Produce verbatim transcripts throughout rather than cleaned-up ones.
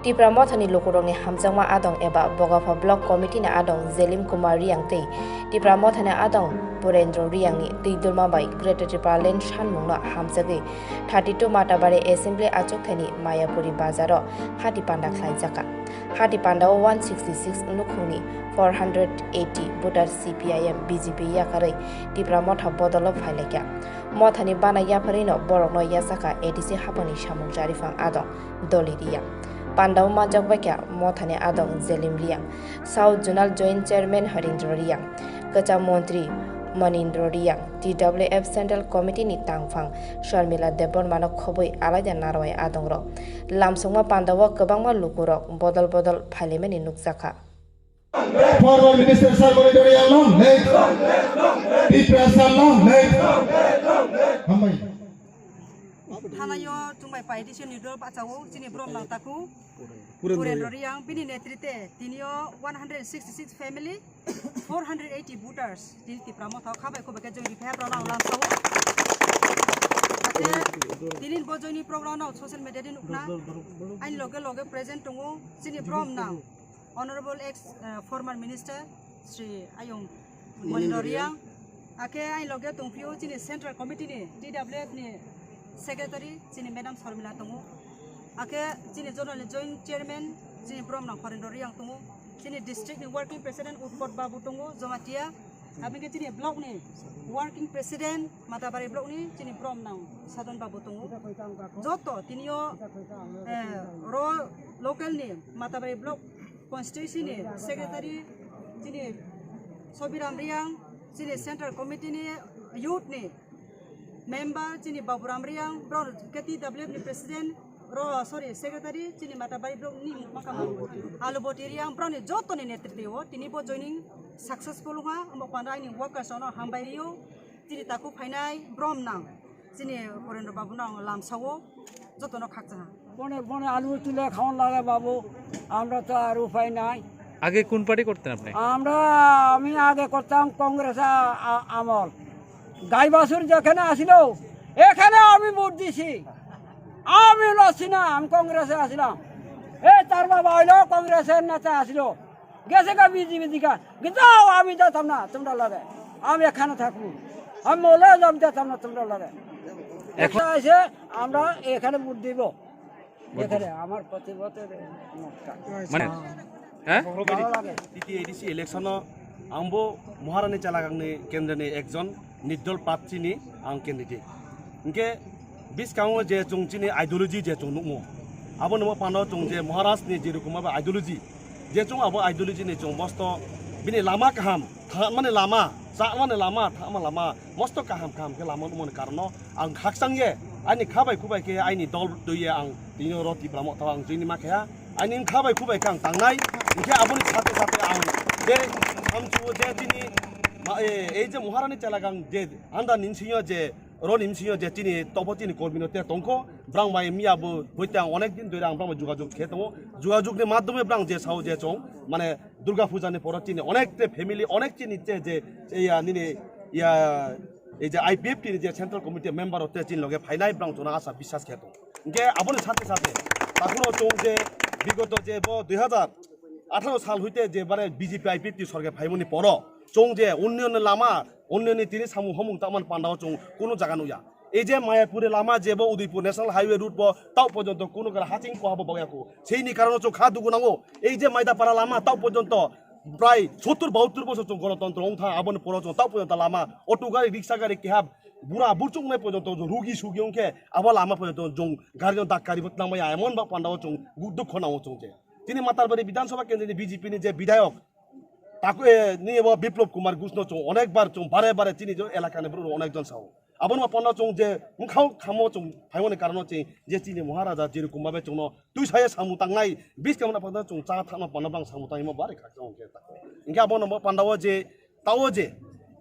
Tipra Mothani lukurokni hamjakma adong eba Bogapha Block Committee ni adong Jelim Kumar Reang tei Tipra Mothani adong Purendra Reang ni twi dulma bai Greater Tipraland sanmung no hamjagwi thirty two Matabari Assembly achukthai ni Mayapuri bazar o hati panda khlaijakha. Hati panda o one sixty six nukhung ni four hundred eighty voter C P I M B J P yakarwi Tipra Motha bodol o phailaikha. Mothani bana yapharwi no borok no yachakha A D C haphang ni samung chariphang adong Dolly Reang. Panda o manjak baikha Mothani adong Jelim Reang, South Zonal Joint Chairman Harindra Reang, Kwcham Montri Manindra Reang, T W F Central Committee ni tangphang Sharmila Debbarma no khobwi alaida narwai adong rok. Lamsongma panda o kwbangma lukurok bodol bodol phailaimani nukjakha. Former Minister Sir Manindra Reang long live. Tiprasa long live. Hambai. Thanaio chwngbai pai D C ni dol bachao chini brom nang taku. Purendra Reang bini netrite tinio one hundred sixty six family, four hundred eighty voters tini Tipra Motha khabai khubai khe join ripha brao nang lamsao. Tini bo joining program no social media di nukna. Ain loge loge present tongo chini brom nang. Honorable ex, uh, former Minister Shri Ayung Monino Riang, ake ain loge tongphio chini Central Committee ni T W F ni Secretary chini Madam Sharmila tongo, ake chini Zonal ni Joint Chairman chini Bromnang Khorendro Riang tongo, chini District ni Working President Utpot Babu tongo Jamatia, abini chini Block ni Working President Matabari Block ni chini Bromnang Sadon Babu tongo. Joto tinio, eh, ro local ni Matabari Block constituency ni secretary chini Sobiram Riang, chini central committee ni youth ni member chini Baburam Riang, bro K T W F ni president, ro, sorry, secretary chini Matabari Block ni mukma kamo Aluboti Riang, bro ni joto ni netrite o tini bo joining successful wngkha, omo panda aini workers ono hambai rio. Chini takhuk phainai brom nang. Chini Horendra Babu no ang lamsao jotono khakchangha. বনে বনে আলু তুলে খাওয়ান লাগে বাবু, আমরা তো আর উপায় নাই। আগে কোন পার্টি করতেন আপনি? আমরা, আমি আগে করতাম কংগ্রেস আ-, আ-, আমল। গাই বাছুর যেখানে আসিল, এখানে আমি ভোট দিছি। আমি লড়ছি না, আমি কংগ্রেসে আসিলাম। এই তার বাবা হইলো কংগ্রেসের নেতা আসিল। গেছে গা বিজি বিজি গা। যাও, আমি যেতাম না তোমরা লগে। আমি এখানে থাকবো। আমি মলে যাব, যেতাম না তোমরা লগে। এখন একটা আছে, আমরা এখানে ভোট দিব। ভোট দিব। এখানে আমার প্রতি ভোটের মতটা। মানে, হ্যাঁ? ভালো লাগে। T T A D C election o ang bo Maharani Chalagangni kendra ni ekjon nirdol prarthi ni ang candidate. Hingke biskango je chwng chini ideology je chwng nukmo, abo nungma pano chwng je Maharaj ni je rokom abo ideology, je chwng abo ideology ni chwng mosto bini lama kaham, thangmani lama, chakmani lama, thangma lama, mosto kaham kaham khe lama nukmani karon no ang khakchang ye, aini khabai khubai khe aini dol twi ye ang tini oro Tipra Motha o ang join ma khe ha, aini khabai khubai khe ang tangnai, hingkhe aboni sathe sathe ang je samchuo je chini ma-, e, ei je Maharani Chalagang je anda ni bisingo je Roni bisingo je chini tobo chini kormi no te tongkho, brang bai miya bo hoite ang onek din dori ang brang bai jogajog khe tongo. Jogajog ni madhyome brang je sao je chong, mane Durga Puja ni poro chini onek te family, onek chini che je, ya, nini, ya, ei je I P F T ni je central committee member o te chini loge phainai brang chona asa biswas khe tongo. Hingke aboni sathe sathe takhoro chong je bigoto je bo dui hazar atharo sal hoite je bare B J P I P F T sorkar phaimani poro chong je unnoyon ni lama, unnoyon ni tini samung homung tangmani pandao chong kunu jaga nukya. Ei je Mayapuri lama je bo Udaipur National Highway route bo tao porjonto kunu kara haching koha bo bagya ko. Seini karon chong kha dugu nango. Ei je Maidapara lama tao porjonto prai sottur bahattur bosor chong gonotontro wngtha, aboni poro chong tao porjonto lama auto gari, riksha gari keha bura burchuk nai porjonto chong rugi sugi wngkhe abo lama porjonto chong gari no dak kari bo tangmaya emon ba pandao chong dukho nango chong je. Tini Matarbari Bidhan Sabha kendri ni B J P ni je bidhayok, taku, e, ni bo Biplop Kumar Ghosh no chwng onek bar chwng bare bare chini je elaka ni borok rok onek jon sao. Abo no pano chwng je bwkhao khamo chwng phaimani karon no chwng je chini Maharaja jerokom babe chwng no twi saya samung tangnai biskang no pano chwng cha thangma pano bang samung tangma bare kha chwng khe ta. Hingke abo no panda o je Tao je,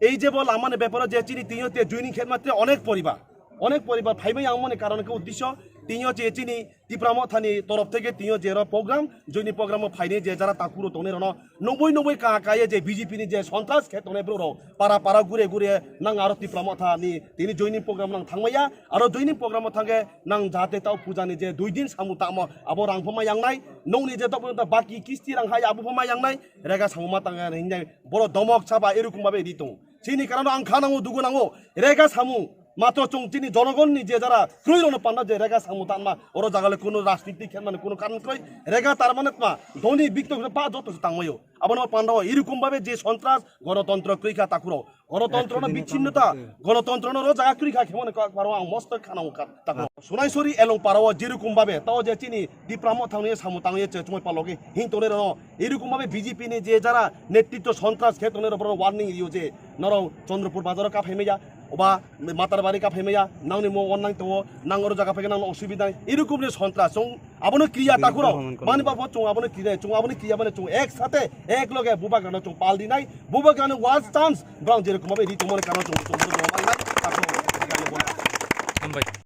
ei je bo lama ni beparo je chini tini te joining khe ma te onek poribar, onek poribar phaibai ang mani karon khe uddesho Tini o je chini Tipra Mothani torof theke tini o je ro program, joini program o phaini je jara takuro tongnai rono noboi noboi ka ka ye je B J P ni je sontras khe tongnai bro ro para para gure gure nang aro Tipra Mothani tini joini program nang thangmaya, aro joini program o thangke nang jate tao puja ni je dui din samu tamo abo rang phoma yangnai, nong ni je tok baki kisti rang hai abo phoma yangnai, rega samu ma tang hinjai boro domok saba erukum babe ri tong. Chini karano ang kha nango, dugu nango, rega samu. Matro chwng chini jonogon ni je jara kroi rono panda je rega samu tanma, oro jagale kuno rajniti khenmani kuno karon kroi, rega tarmane tma, dhoni bikto pa joto se tangmayo. Abono panda o irukum babe je sontras, gonotontro kroi kha takuro. Gonotontro no bichinnota, gonotontro no ro jaga kroi kha khemone kok paro ang mosto khana ungkha takuro. Sunaisori elong paro o jirukum babe, tao je chini Tipra Mothani samu tangye che chumai palogi, hing tole rono, irukum babe B J P ni je jara netritwo sontras khe tongnai rok warning rio je, norok Chandrapur bazar o kaphai maya, oba Matarbari kaphai maya, nangni mo on nang tongo, nang oro jaga phai nang osubida, irukum ni sontras, chwng abono kriya takuro, mani babo chwng abono kriya, chwng abono kriya mane chwng ek sate, ek loge bubagrano chwng pal dinai, bubagrano one chance, brang jerukum babe ri tongmani karno chwng, chwng, chwng, chwng, takuro. Hambai.